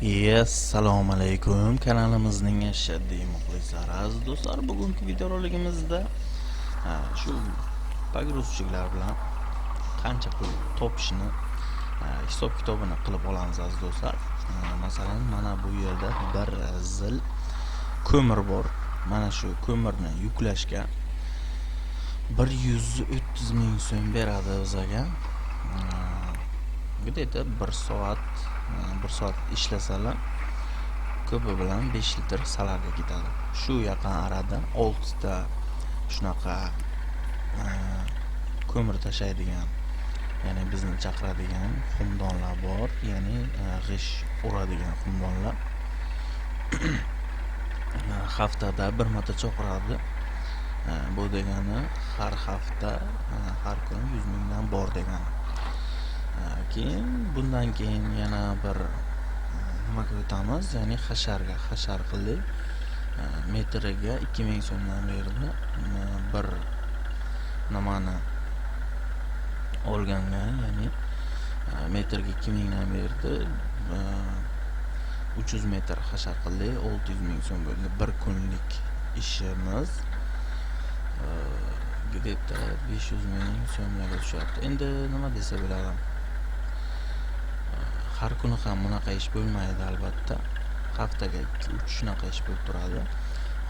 Assalomu alaykum kanalimizning ashaddiy muxlislari, aziz do'stlar. Bugungi videorolikimizda shu погрузчик lar bilan qancha pul topishni hisob kitobini qilib olamiz, aziz do'stlar. Masalan, mana bu yerda bir zil ko'mir bor. Mana shu ko'mirni yuklashga 130 000 so'm beradi bizaga. Где-то 1 soat, 1 soat ishlasalar, ko'pi bilan 5 litr solarga ketadi. Shu yaqin arada oltita shunaqa ko'mir tashlaydigan, ya'ni bizni chaqiradigan xumdonlar bor, ya'ni g'isht uradigan xumdonlar haftada bir marta chaqiradi. Bu degani har hafta, har kuni 100 000dan bor degani. Keyin bundan keyin yana bir nimaga o'tamiz, ya'ni hasharga. Hashar qildik, metriga 2000 so'mdan berdi. Bir nimani olganga, ya'ni metrga 2000dan berdi. 300 metr hashar qildik, 600 000 so'm bo'ldi bir kunlik ishimiz. Где-то 500 000 so'mlarga tushyapti. Endi nima desa bo'ladi, har kuni ham bunaqa ish bo'lmaydi albatta, haftaga ikki uch shunaqa ish bo'lib turadi.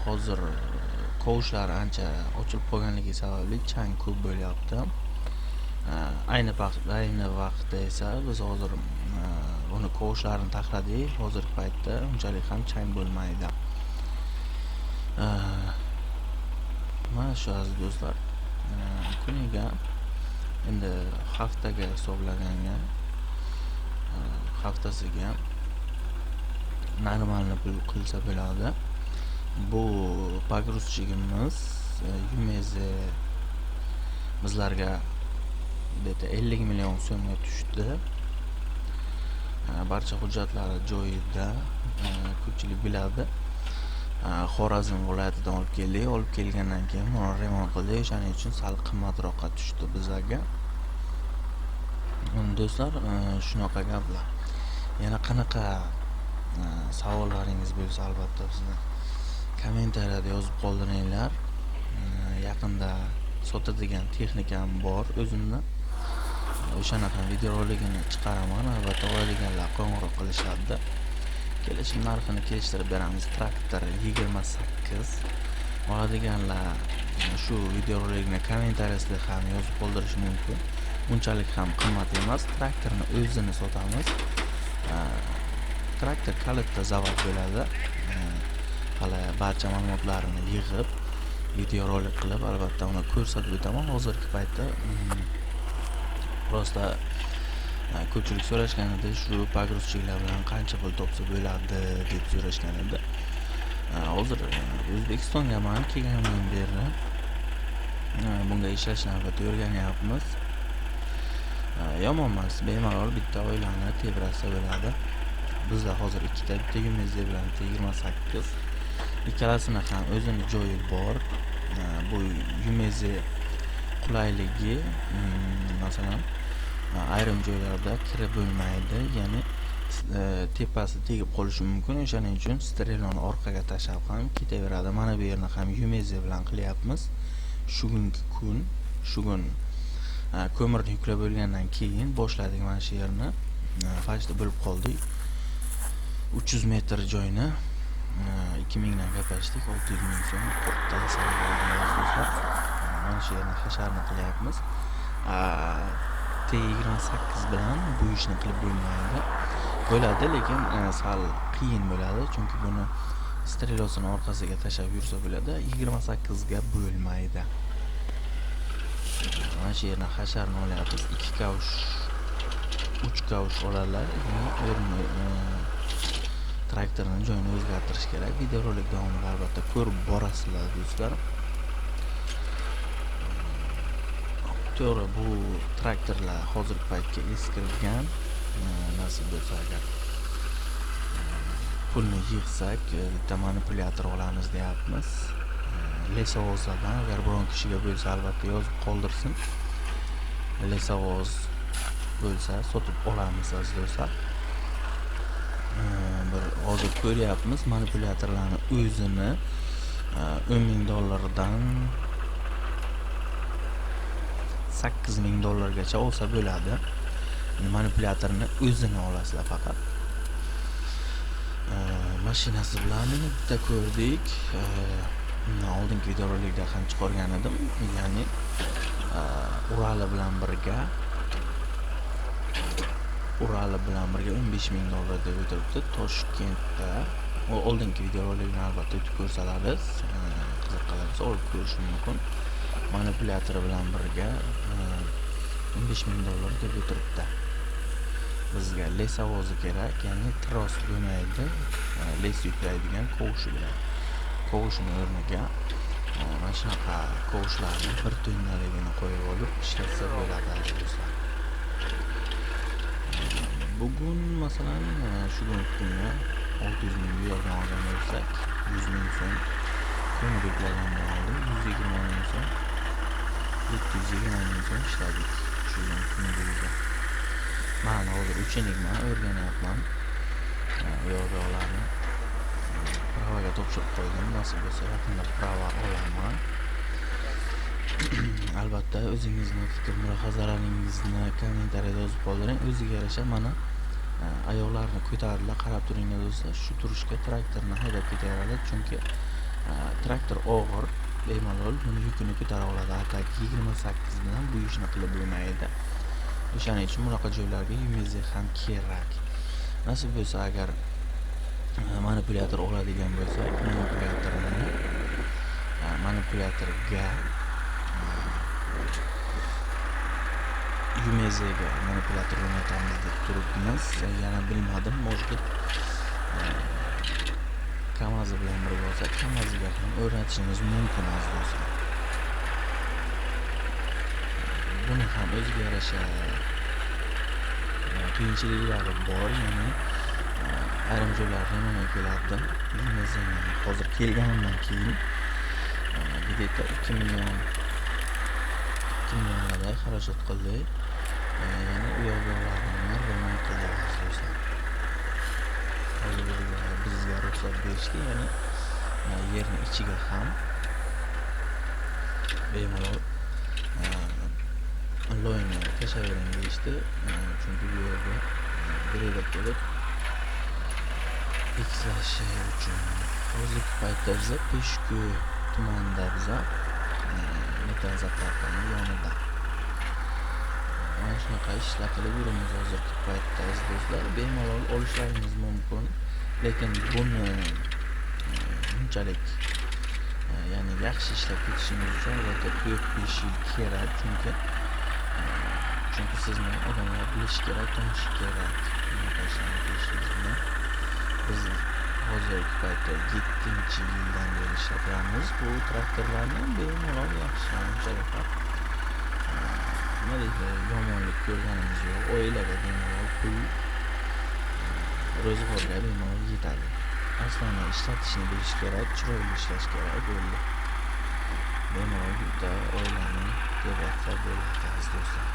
Hozir kovushlar ancha ochilib qolganligi sababli chang ko'p bo'lyapti. Ayni vaqtda esa biz hozir uni kovushlarini taxladik, hozirgi paytda unchalik ham chang bo'lmaydi. Mana shu, aziz do'stlar, kuniga, endi haftaga hisoblaganga, haftasiga нормальный pul qilsa bo'ladi. Bu погрузчик imiz ЮМЗ bizlarga где-то 50 million so'mga tushdi. Barcha hujjatlari joyida, ko'pchilik biladi. Xorazm viloyatidan olib keldik. Olib kelgandan keyin buni remont qildik, o'shaning uchun sal qimmatroqqa tushdi bizaga. Do'stlar, shunaqa gaplar. Yana qanaqa savollaringiz bo'lsa, albatta bizni kommentariyada yozib qoldiringlar. Yaqinda sotadigan texnikam bor o'zimni, o'shani ham videoroligini chiqaraman albatta. Oladiganlar qo'ng'iroq qilishadi, kelishim narxini kelishtirib beramiz. Traktor 28 oladiganlar shu videorolikni kommentariyasida ham yozib qoldirishi mumkin, unchalik ham qimmat emas. Traktorni o'zini sotamiz. Traktor kalitda zavod bo'ladi. Hali barcha ma'lumotlarini yig'ib, videorolik qilib, albatta uni ko'rsatib o'taman. Hozirgi paytda просто ko'pchilik so'rashgan edi, shu погрузчик lar bilan qancha pul topsa bo'ladi deb so'rashgan edi. Hozir O'zbekistonga man kelganimdan beri bunga ishlashni albatta o'rganyapmiz. Yomon emas, bemalol bitta oilani tebratsa bo'ladi. Bizda hozir ikkita, bitta ЮМЗ bilan bitta 28, ikkalasini ham o'zini joyi bor. Bu ЮМЗ qulayligi, masalan, ayrim joylarda kirib bo'lmaydi, ya'ni tepasi tegib qolishi mumkin, o'shaning uchun стрела ni orqaga tashlab ham ketaveradi. Mana bu yerni ham ЮМЗ bilan qilyapmiz. Shugungi kun, shugun ko'mirni yuklab bo'lgandan keyin boshladik mana shu yerni, почти bo'lib qoldik. 300 metr joyni 2000dan gaplashdik, 600 000 so'm katta do'stlar. Mana shu yerni hasharni qilyapmiz. T28 bilan bu ishni qilib bo'lmaydi, bo'ladi, lekin sal qiyin bo'ladi, chunki buni стрела sini orqasiga tashlab yursa bo'ladi, 28ga bo'lmaydi. Mana shu yerni hasharni olyapmiz, ikki kavush, uch kavush oladilar. O'rni, traktorni joyini o'zgartirish kerak. Videorolik davomida albatta ko'rib borasizlar, do'stlar. To'g'ri, bu traktorlar hozirgi paytga eskirgan. Nasib bo'lsa, agar pulni yig'sak, bitta manipulyator olamiz deyapmiz лесовоз lardan. Agar biron kishiga bo'lsa, albatta yozib qoldirsin. Лесовоз bo'lsa, sotib olamiz, aziz do'stlar. bir hozir ko'ryapmiz. Manipulyatorlarni o'zini 10 000 dollardan 8000 dollargacha olsa bo'ladi. Manipulyatorni o'zini olasizlar faqat. Mashinasi bilan bitta ko'rdik. Oldingi videorolikda ham chiqargan edim. Ya'ni Urali bilan birga 15 000 dollar deb o'tiribdi Toshkentda. O oldingi videorolikni albatta o'tib ko'rsalaringiz, qiziqqanlar bo'lsa olib ko'rish mumkin. Manipulyatori bilan birga 15 000 dollar deb o'tiribdi. Bizga lesovozi kerak, ya'ni tros bo'lmaydi, les yuklaydigan kovushi bilan. Kovushini o'rniga mana shunaqa kovushlarni 1 tonnaligini qo'yib olib ishlatsa bo'ladi aziz do'stlar. Bugun masalan shu kunga 600 ming bu yerdan olgan bo'lsak, 100 ming so'm ko'mir yuklagandan oldin 120 ming so'm, 720 ming so'm ishladik shu kunga. Man hozir ученик man, o'rganyapman. U yoqlarni права ga topshirib qo'ydim. Nasib bo'lsa yaqinda права olaman. Albatta o'zingizni fikr mulohazalaringizni kommentariyada yozib qoldiring. O'ziga yarasha mana oyoqlarini ko'tardilar, qarab turinglar do'stlar. Shu turishga traktorni haydab ketaveradi, chunki traktor og'ir, bemalol buni yukini ko'tara oladi. Atak 28 bilan bu ishni qilib bo'lmaydi. O'shaning uchun bunaqa joylarga UMZ ham kerak. Nasib bo'lsa agar manipulyator oladigan bo'lsak, manipulyatorga UMZga manipulyator o'rnatamiz deb turibmiz. Yana bilmadim, может быть KAMAZ bilan birga olsak, KAMAZga ham o'rnatishimiz mumkin aziz do'stlar. Buni ham o'ziga yarasha qiyinchiliklari bor, ya'ni ayrim joylarda nima keladi. UMZni hozir kelganimdan keyin где-то 2 millionlarday xarajat qildik. Ya'ni u yoqlarni remont qildik aziz do'stlar. Hozir bizga ruxsat berishdi, ya'ni yerni ichiga ham bemalol loyni tashlayvering deyishdi. Chunki bu yerga greder kelib tekislashi uchun. Hozirgi paytda biza Peshku tumanida, biza metan zapravkani yonida mana shunaqa ishlar qilib yuribmiz hozirgi paytda aziz do'stlar. Bemalol olishlaringiz mumkin, lekin buni bunchalik ya'ni yaxshi ishlab ketishingiz uchun albatta 4-5 yil kerak, chunki sizni odamlar bilishi kerak, tanishi kerak bunaqa ishlarni qilishingizni. Biz hozirgi paytda 7-yildan beri ishlatamiz bu traktorlarni, bemalol yaxshi, unchalik ham nima deydi, yomonlik ko'rganimiz yo'q. Oilaga bemalol pul, ro'zg'orga bemalol yetadi. Aslida ishlatishni bilish kerak, chiroyli ishlash kerak bo'ldi. Bemalol bitta oilani tebratsa bo'ladi aziz do'stlar.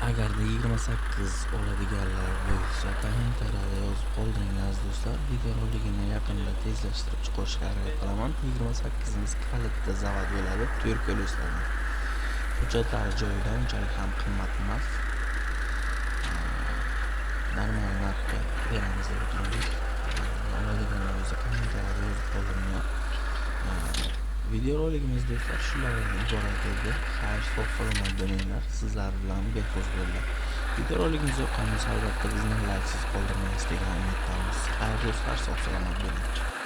Agarda 28 oladiganlar bo'lsa, kommentariyada yozib qoldiringlar aziz do'stlar. Videorolikni yaqinda tezlashtirib chiqarishga harakat qilaman. 28imiz kalitda zavod bo'ladi, 4 ko'leslardan. Hujjatlari joyida, unchalik ham qimmat emas. Normal narxga beramiz deb o'tirdik. Oladiganlar bo'lsa kommentariyada yozib qoldiringlar. Videorolikimiz do'stlar shulardan iborat edi. Xayr, sog' salomat bo'linglar. Sizlar bilan Behruz bo'ldi. Videorolikimiz yoqqan bo'lsa albatta bizni layksiz qoldirmaysiz degan umiddamiz. Xayr do'stlar, sog' salomat bo'ling.